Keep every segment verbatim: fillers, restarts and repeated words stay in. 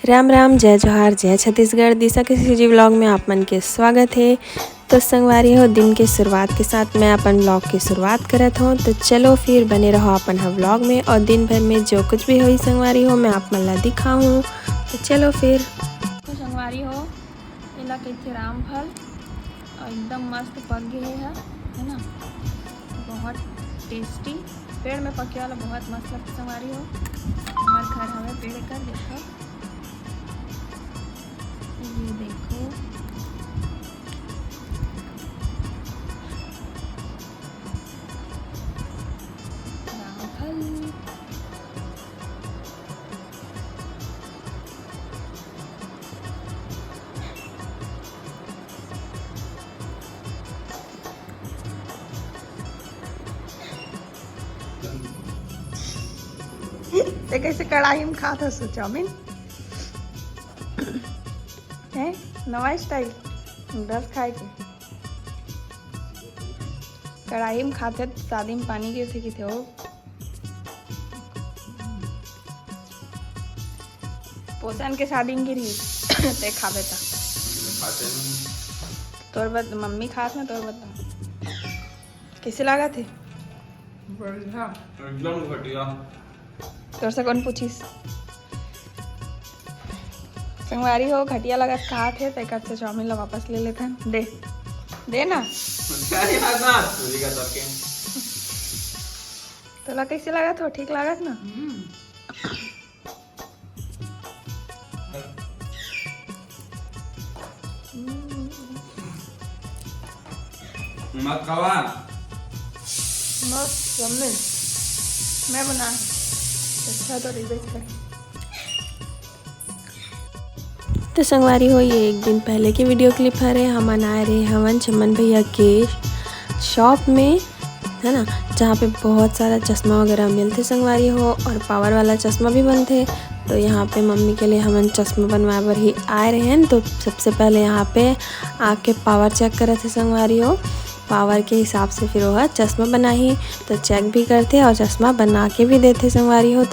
राम राम, जय जोहार, जय छत्तीसगढ़। दिशा के सीजी व्लॉग में आप मन के स्वागत हे। तो संगवारी हो, दिन के शुरुआत के साथ मैं अपन व्लॉग के शुरुआत करत हूँ। तो चलो फिर बने रहो अपन ह व्लॉग में, और दिन भर में जो कुछ भी होई संगवारी हो, मैं आप मन ला दिखाहूँ। तो चलो फिर। तो संगवारी हो, एला कहिथे रामफल, और एकदम मस्त पक गे हे, है ना, बहुत टेस्टी। पेड़ में पके वाला बहुत मस्त लगता संगवारी हो। हमार घर हवे पेड़ कर, देखो, ये देखो, रामफल। ते कैसे कढ़ाई में खात हस चाउमीन? हैं? नवा स्टाइल नूडल्स खाए के। कढ़ाई में खाते तो शादी में पानी गिरथे किथे हो। पोषण के शादी में गिरी ते खाबे त। खाते नहीं। तोर बद मम्मी खात ना, तोर बद कैसे लागत हे? बढ़िया। एकदम घटिया। तोर से कौन पूछिस? संगवारी हो, घटिया लगत कहात हे, तेकर से चाउमीन ला वापस ले लेथन। दे, दे ना। अच्छा, ये बात ना, चोरी का सबके। तोला कैसे लागत हो? ठीक लागत ना? हम्म। मत खावा। मस्त, यम्मी। मैं बनाए हूँ। अच्छा तो रिबेट कर। तो संगवारी हो, ये एक दिन पहले की वीडियो क्लिप हरे। हमन आए रहे हवन चमन भैया के शॉप में, है ना, जहाँ पे बहुत सारा चश्मा वगैरह मिलथे संगवारी हो, और पावर वाला चश्मा भी बनथे। तो यहाँ पे मम्मी के लिए हमन चश्मा बनवाए बर ही आए रहे हैं। तो सबसे पहले यहाँ पे आके पावर चेक करत हे संगवारी हो, पावर के हिसाब से फिर ओह चश्मा बनाही। तो चेक भी करथे और चश्मा बना के भी देथे संगवारी हो।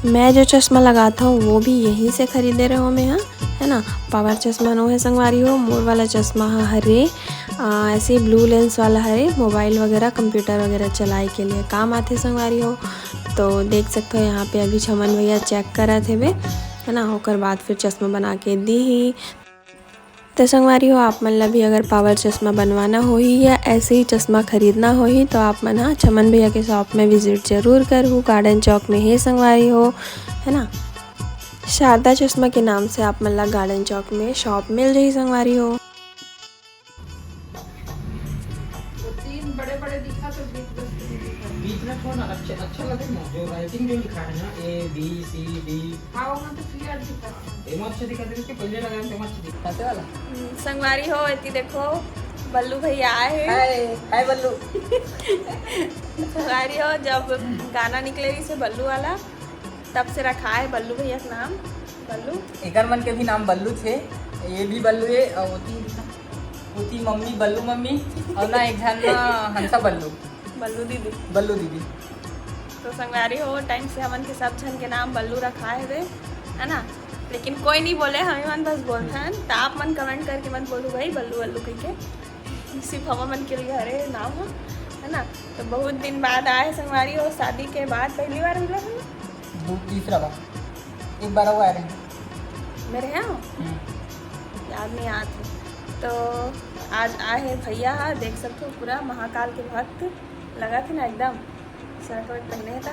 मैं जो चश्मा लगाता हूँ वो भी यहीं से खरीदे रहो मैं, हाँ, है ना। पावर चश्मा नो है संगवारी हो, मोर वाला चश्मा हा हरे, आ, ऐसे ब्लू लेंस वाला हरे, मोबाइल वगैरह कंप्यूटर वगैरह चलाए के लिए काम आथे संगवारी हो। तो देख सकते हो यहाँ पे अभी चमन भैया चेक करत हेबे, है ना, ओकर बाद फिर चश्मा बना के दी ही। तो संगवारी हो, आप मन ला भी अगर पावर चश्मा बनवाना होही या ऐसे ही चश्मा खरीदना होही, तो आप मन हा चमन भैया के शॉप में विजिट जरूर करहू। गार्डन चौक में हे संगवारी हो, है ना, शारदा चश्मा के नाम से आप मन ला गार्डन चौक में शॉप मिल जाही संगवारी हो। वो तीन बड़े बड़े दिखा तो बीच में छोड़ ना, अच्छे, अच्छा लगे ना, जो राइटिंग जो लिखा है ना, ए बी सी डी। हाँ, वो तो क्लियर दिखा। एमा अच्छा दिखा दे, इसके पहले लगाए थे, एमा अच्छा दिखा। खाते वाला? हम्म, संगवारी हो, एती देखो, बल्लू भैया आए हैं। हाय, हाय बल्लू। संगवारी हो, जब गाना निकले रहिसे बल्लू वाला, तब से रखा है बल्लू भैया का नाम, बल्लू। एकर मन के भी नाम बल्लू थे, ये भी बल्लू है, और ओती, ओती मम्मी बल्लू मम्मी, और ना एक झन ना हंसा बल्लू। बल्लू दीदी। बल्लू दीदी। तो संगवारी हो, टाइम से हमन के सब झन के नाम बल्लू रखा है बे, है ना? लेकिन कोई नहीं बोले, हम ही मन बस बोलथन। तो आप मन कमेंट करके मत बोलू भाई बल्लू बल्लू कह के, सिर्फ हम मन के लिए हरे नाम ह, है ना? तो बहुत दिन बाद आए संगवारी हो, शादी के बाद पहली बार मिला है। दो, तीसरा बार, एक बार और आए रहे। मेरे यहाँ हम्म। याद नहीं आते। तो आज आए हैं भैया, देख सकते हो पूरा महाकाल के भक्त लगा थे ना एकदम। शर्ट वर्ट पहने था,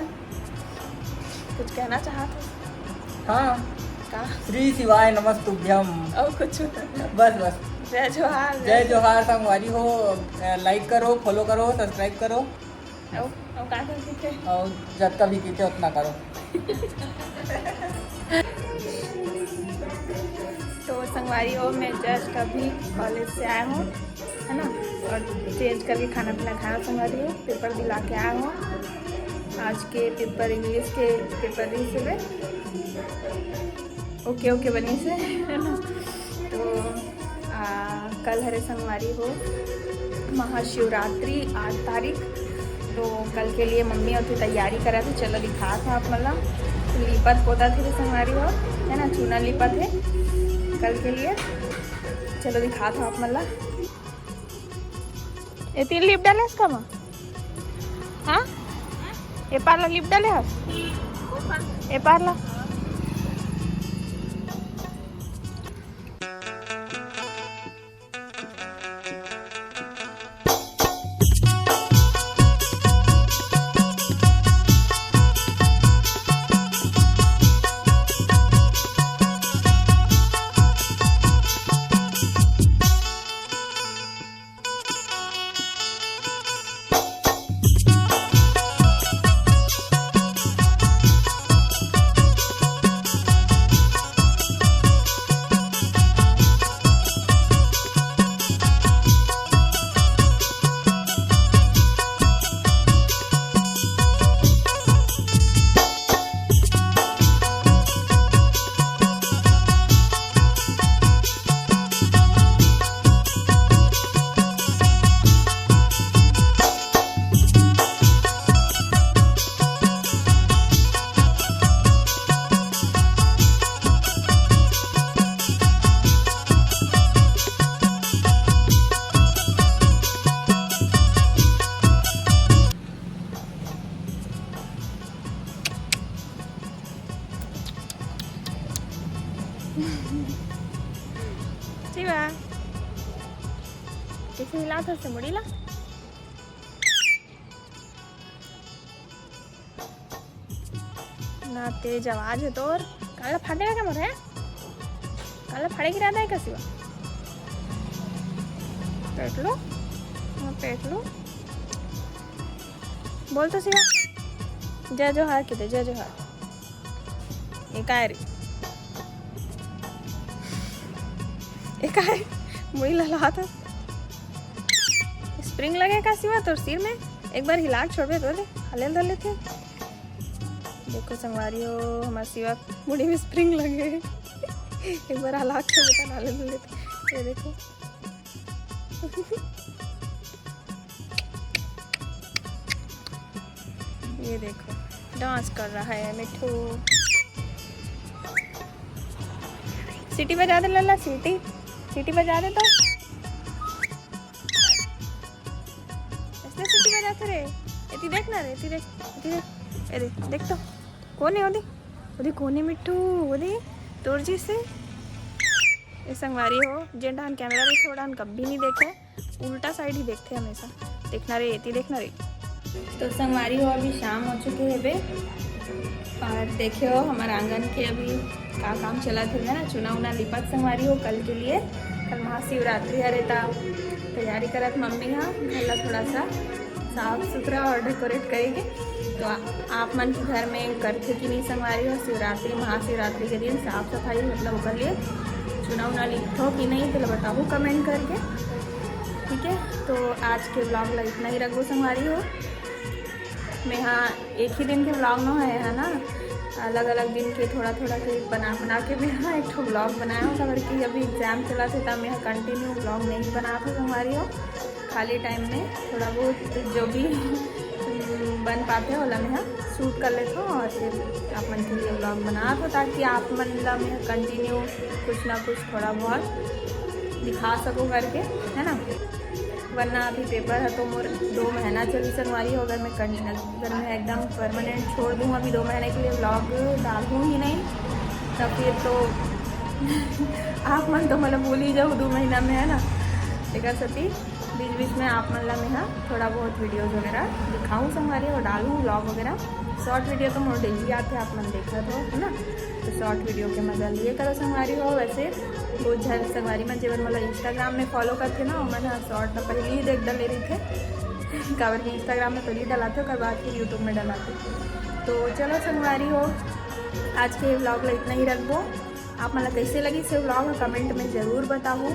कुछ कहना चाहत हो? हाँ। का? श्री शिवाय नमस्तुभ्यम। और कुछ? बस, बस। जय जोहार। जय जोहार संगवारी हो। अ, लाइक करो, फॉलो करो, सब्सक्राइब करो। और, और का कर सकते हैं? और जब कभी पीते उतना करो। तो संगवारी हो, मैं जस्ट अभी कॉलेज से आया हूँ, है ना, और चेंज करके खाना पीना खाया संगवारी हो, पेपर दिला के आया हूँ। आज के पेपर, इंग्लिश के पेपर रहिसे, ओके ओके बनिसे, है ना। तो आ, कल हरे संगवारी हो महाशिवरात्रि, आठ तारीख, तो कल के लिए मम्मी अउ तैयारी करत हे, चलो दिखात हँव आप मन ला। लिपत पोतत हे संगवारी हो, है ना, चूना लिपत हे कल के लिए। चलो दिखात हँव आप मन ला। एती लिप डाले हस का माँ? हाँ, ए पार ला लिप डाले हस? ए पार ला। शिवा, कइसे हिलात हस मुड़ी ला? ना तेज आवाज हे तोर। काला फाड़े लगा मोर, हैं? काला फाड़े गिरा दे का शिवा? पेट लो, हाँ, पेट लो। बोल तो शिवा, जय जोहार के दे, जय जोहार। ए काय रे? ए काय? मुड़ी ला लात हे। Spring लगे का शिवा तोर सिर में? एक बार हिला के छोड़बे तो दे, हले धर लेथे। देखो संगवारी हो, हमार शिवा मुड़ी में spring लगे। एक बार हिला के छोड़बे तो हले धर लेथे। ये देखो। ये देखो, dance कर रहा है मिट्ठू। सीटी बजा दे लल्ला, सीटी, सीटी बजा दे तो। इसने सीटी बजा दे रे। एती देख ना रे, एती देख, एती देख। ए दे, देख तो। कोन हे ओदे? ओदे कोन हे मिट्ठू? ओदे तोर जइसे। ए संगवारी हो, जेन डाहन camera रहिथे, ओ डाहन कभी नहीं देखे। उल्टा side ही देखथे हमेशा। देखना रे, एती देखना रे। तो संगवारी हो, अभी शाम हो चुके हेबे अउ देखे हो हमार आंगन के अभी का काम चलत हे ना, चूना उना लिपत संगवारी हो कल के लिए। कल महाशिवरात्रि हरे, त तैयारी करत मम्मी हा घर ला थोड़ा सा साफ सुथरा अउ decorate करेंगे। तो आ-, आप मन के घर में करथे कि नहीं संगवारी हो शिवरात्रि, महाशिवरात्रि के दिन साफ सफाई, मतलब ओकर लिए चूना उना लिपथो कि नहीं, तेला बताहू comment करके। ठीक है, तो आज के vlog ला इतना ही रखबो संगवारी हो। मैं हाँ एक ही दिन के vlog नोहे हे ना, अलग अलग दिन के थोड़ा थोड़ा clip बना बना के मैं हाँ एक ठो vlog बनाए हँव, काबर कि अभी exam चलत हे, त मैं हाँ continue vlog नहीं बनात हँव संगवारी हो। खाली time में थोड़ा बहुत जो भी, हम्म, बन पाथे, ओला मैं हाँ shoot कर लेथों अउ फिर आप मन के लिए vlog बनात हँव, ताकि आप मन ला मैं continue कुछ ना कुछ थोड़ा बहुत दिखा सकूँ करके, है ना। वरना अभी paper हे तो मोर दो महीना चली संगवारी हो, अगर मैं कन-, अगर मैं एकदम permanent छोड़ दूँ अभी दो महीने के लिए vlog डालूँ ही नहीं, तो फिर तो आप मन तो मतलब भूल ही जाओ दो महीना में, है ना। तेकर सेती बीच बीच में आप मन ला मैं हाँ थोड़ा बहुत videos वगैरह दिखाऊँ संगवारी हो, डालूँ vlog वगैरह। Short video तो मोर daily आथे, आप मन देखत हो, है ना। तो short video के मजा लिए करो संगवारी हो। वैसे बहुत झन संगवारी मन जेमन मोला Instagram में follow करथे ना, ओमन ह short तो पहली ही देख डले रहिथे, काबर कि Instagram में पहली डलाथे, ओकर बाद फिर YouTube में डलाथे। तो चलो संगवारी हो, आज के vlog ला इतना ही रखबो। आप मन ला कइसे लगिस vlog ह comment में जरूर बताहू,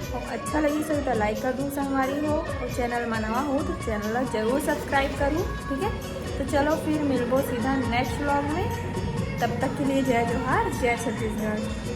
अउ अच्छा लगिस होही त like कर दू संगवारी हो, अउ channel म नवा हो तो channel ला जरूर subscribe करू, ठीक है। तो चलो फिर मिलबो सीधा next vlog में, तब तक के लिए जय जोहार, जय छत्तीसगढ़।